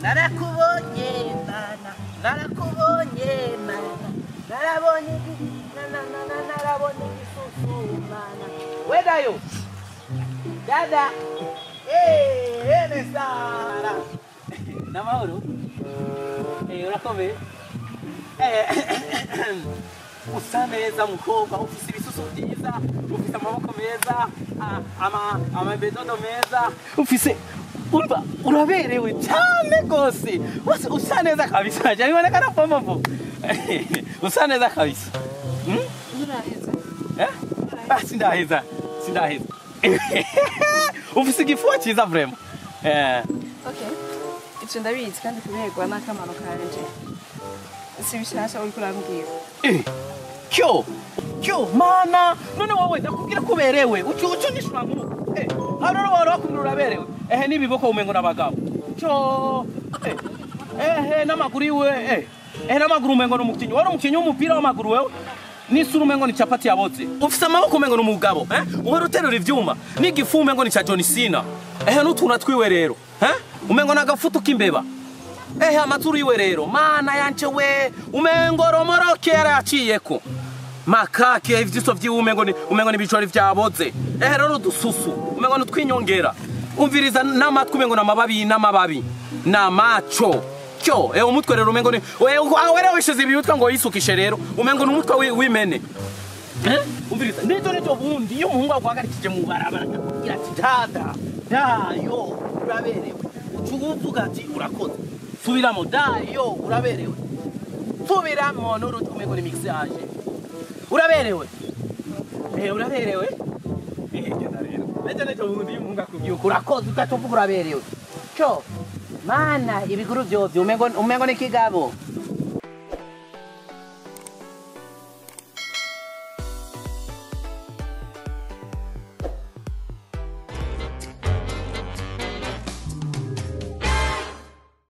Narakubonye mana, narakubonye mana, narabonye na na na na narabonye igisusu mana. Wedayo dada, eh nesara namahoro, urakomeye, usa neza mukobwa, ufise ibisusu byiza, ufise amaboko meza, amabedodo meza, ufise urumva uraberewe cyane gose, usa neza kabisa, biboneka na pompo, usa neza kabisa. Nturaheza? Eh? Sindaheza, sindaheza. Ufise igifuwa cyiza vraiment. Okay, ivyo ndabizi kandi kuberwa n'akamaro kanje si bishasha uriko urambwira. Kyo kyo mana, none wowe ndakubwira ko uberewe, ucu unyishura nk'uko. Hano rero wari wakubwira uraberewe. Ehe n'ibiboko umengo n'abagabo. Cyo ehe n'amaguru iwe, ehe n'amaguru umengo n'umukinyi. Wari umukinyi w'umupira w'amaguru wewe? N'isura umengo ni capati yaboze. Ufise amaboko umengo n'umugabo, uhora uterura ivyuma. N'igifu umengo ni ca John Cena. Ehe n'utuntu twiwe rero, umengo n'agafutu k'imbeba. Ehe amazuru yiwe rero, mana yanje we, umengo romoroke yaraciyeko. Makake ivyiso vyiwe umengo ni ibicori vyaboze. Ehe rero udususu, umengo n'utwinyongera. Umviriza n'amatwi umengo n'amababi n'amababi. N'amaco. Cyo, umutwe rero umengo ni wewe wishize ibiyutwa ngo yisukishe rero, umengo n'umutwe w'imene. Umviriza, nico bundi iyo umuhungu agwagarikije mu barabara akakubwira ati dada, dayo uraberewe. Ucuvuga ati urakoze. Subiramo dayo uraberewe. Subiramo n'urutwe umengo ni mixage. Uraberewe. Uraberewe. Genda rero. Nejo bundi iyo umuhungu akubwiye urakoze ugacuvuga uraberewe. Cyo mana ibiguru vyose umengo ni kigabo.